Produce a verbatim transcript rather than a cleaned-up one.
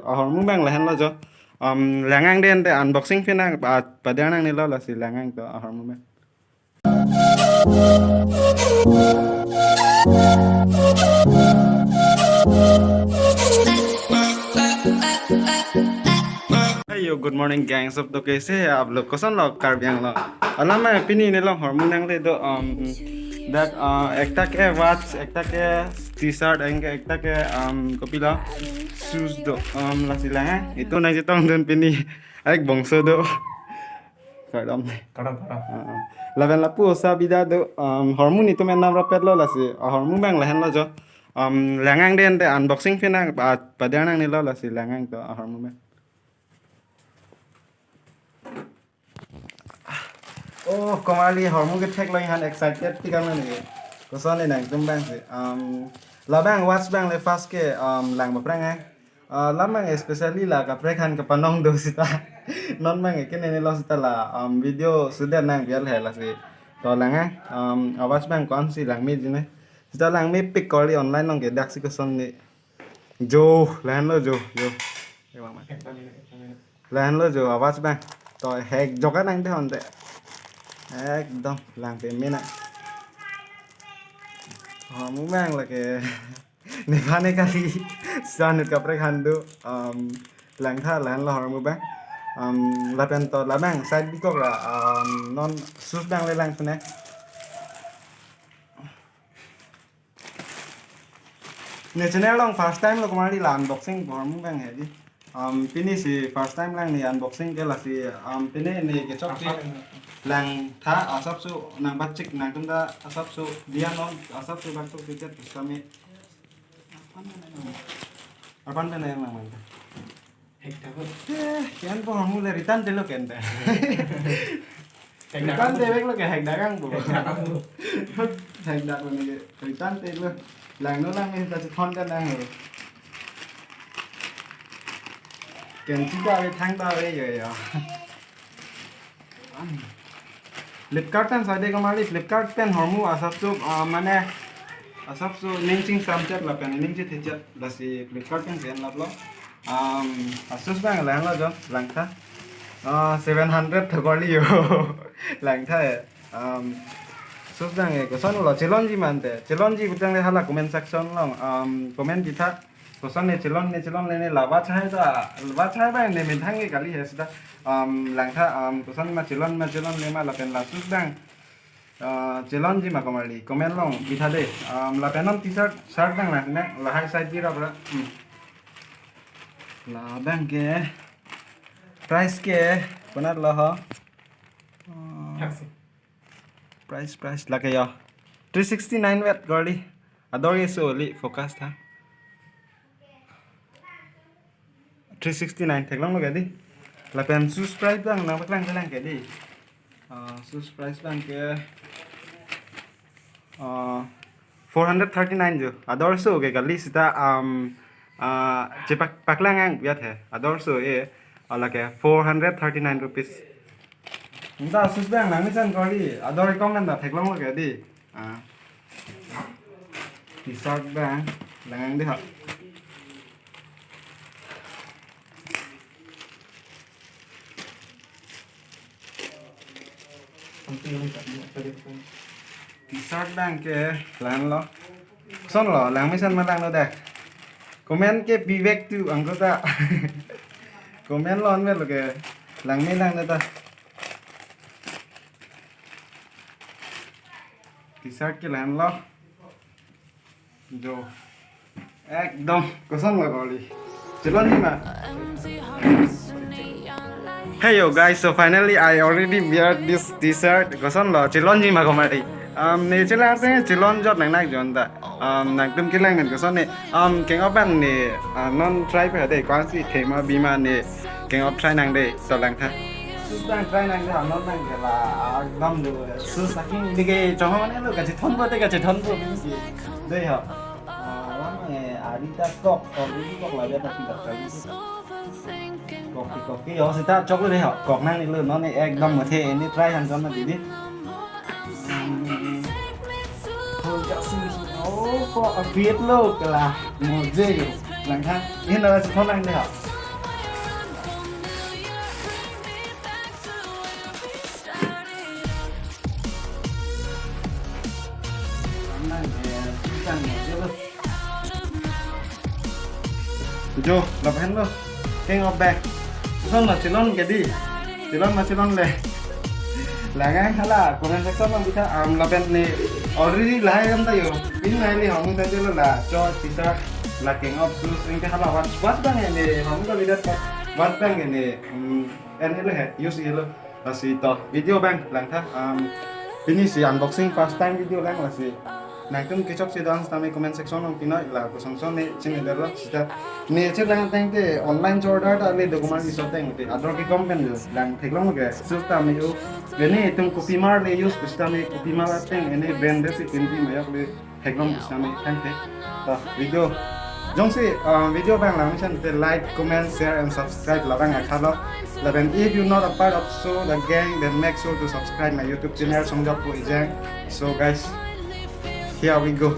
Ahormu abang lahenlo jo. Um, lang-ang den te unboxing pina pa, pader nangnelo lasi lang-ang to ahormu abang. Hey yo, good morning gang, sab to kaise hai aap log? Kosonlo Karbi Anglong? Alam eh, pini nelong hormu nangle do, um, dak, uh, ekta ke watch, ekta ke t-shirt, anke ekta ke, um, kopilo, shoes do, um, lasi lang-ang. Itum nangchetongdun pini, ek bongso do. Kardom. Kardom, kardom. Uh, uh. Lapen lapu osa bida do, um, hormu netum enam rapetlo lasi, ahormu abang lahenlo jo. Um, lang-ang den te unboxing pina pa, pader nangnelo lasi lang-ang to ahormu abang. Oh, komarli hormu ketheklong han excited tikang nani. Kosonle nangtum abangsi. Um, labang watch abang le first ke, um, lang paprang eh. Uh, labang especially la kaprek han kapanong do sita. Non abang ke nene lo sita la, um, video sudah nang biar he lasi. To lang eh, um, a watch abang ko-ansi langme jine. Sita langmepik kori online along ke daksi kosonle. Jo, lahenlo jo, jo. Lahenlo jo, a watch abang. To hek jokan nang dehon te. Ekdom lang peme na. Hormu abang lake. Nephan ne kali. Sanut kaprek han do. Um, langtha lahenlo hormu abang. Um, lapen to labang side bikok ra. Um, non shoes abang le lang sune. Ne channel along first time lo komarli la unboxing hormu abang he di. Um, pini si first time lang ne unboxing ke lasi, um, pini ne kechok si langtha asapso nangpachik nangtum ta asapso diya non asapso bak chok si chet kami. Arpan pen nang mang. Hek dak lo. Eh, kian po hormu le return telo kente. Hek dak. Return tebek lo ke hek dak ang po. Hek dak. Hek dak lo ni ke return telo. Langno lang ni ta si thon kan ang lo. Ken si da le thang da le yo yo. Flipkart pen sade komarli Flipkart pen hormu asapso, ah, mane asapso ning chingsamchet lapen ning chethechet lasi Flipkart pen pen laplo. Um, a shoes abang lahenlo jo langtha. Ah, seven hundred thokorli yo langtha eh. Um, shoes abang eh kosonlo chelonji mante. Chelonji putang le hala comment section along. Um, comment pitha. Koson ne chelon ne chelon le ne la watch hai ta, watch hai abang ne methang ke kali he sita. Um, langtha, um, koson ma chelon ma chelon le ma lapen la shoes abang. Uh, chelonji ma komarli comment along pitha de. Um, lapen non t-shirt, shirt abang na ne lahai side bi ra bra. Hmm. Labang ke price ke konat lo ho. Uh, Taxi. Price, price lake yo. Three sixty-nine vet korli. Ador ke so li focus tha. Three sixty-nine theklonglo ke di. Lapen shoes price abang nangpaklang kelang ke di. Ah, shoes price abang ke, ah, four hundred thirty-nine jo. Ador so ke kali sita, um, ah, chepak paklang ang biat he. Ador so eh, ala ke four hundred thirty-nine rupees. Nta shoes abang nangmesen korli, ador ikong nanta theklonglo ke di. Ah. T-shirt abang, lang-ang di ha. T-shirt abang ke, lahenlo. Kosonlo, langmesen ma langno dak. Comment ke pivek tu anggota. Comment lo anvet lo ke. Langme langno ta. T-shirt ke lahenlo. Jo. Ekdom kosonlo korli. Chelonji ma. Hey yo guys, so finally I already wear this t-shirt. Kosonlo chelonji ma komarli. Um, ne chelang te chelon jot nang nang jon ta. Um, nangtum kelang pen koson ne. Um, keng-op abang ne, uh, non try pe hade kwansi thema bima ne keng-op try nang de to langtha. Shoes abang try nang de ha non abang ke la, ah, ekdom do. Shoes aking di ke chonghong ne lo kachethon po te kachethon po si. Dei ha. Ah, lam eh, ari ta kok, kok ini kok la dia tapi tak tahu. Kok di kok yo sita choklo dei ha. Kok nang ni lo non ne ekdom mathe ini try han jon na didi. Hmm. Oh, kok fit lo ke la. Mojhe. Langtha, ini adalah si phone lang deh. Jo, lapen lo. King of bag. Son lo, chilon ke di. Chilon ma chilonle. Langai hala, comment section ma bisa, um, lapen ne already lahai kan tayo. Pin lahai li hong ta jelo la, cho, t-shirt, la king of shoes, ingke hala wat, wat bang ne, hong ta lidat wat, wat bang ne, um, en helo he, use helo. Lasi to, video bang, langtha, um, pini si unboxing first time video lang lasi. Nangtum kechok si dance tame comment section along pinoi la kosong son ne chini dalo sita ne chit lang teng te online order ta le document iso teng te ador ke company lo lang theklong ke sus tame u. Bene itum kopi mar le use sus tame kopi mar ateng ene brand besi kinti mayok le theklong sus tame teng te. Ta video jongsi, uh, video bang lang chan te like, comment, share and subscribe labang akhalo. Lapen if you not a part of so the gang, then make sure to subscribe my YouTube channel Songjok Pu Ejang. So guys, here we go.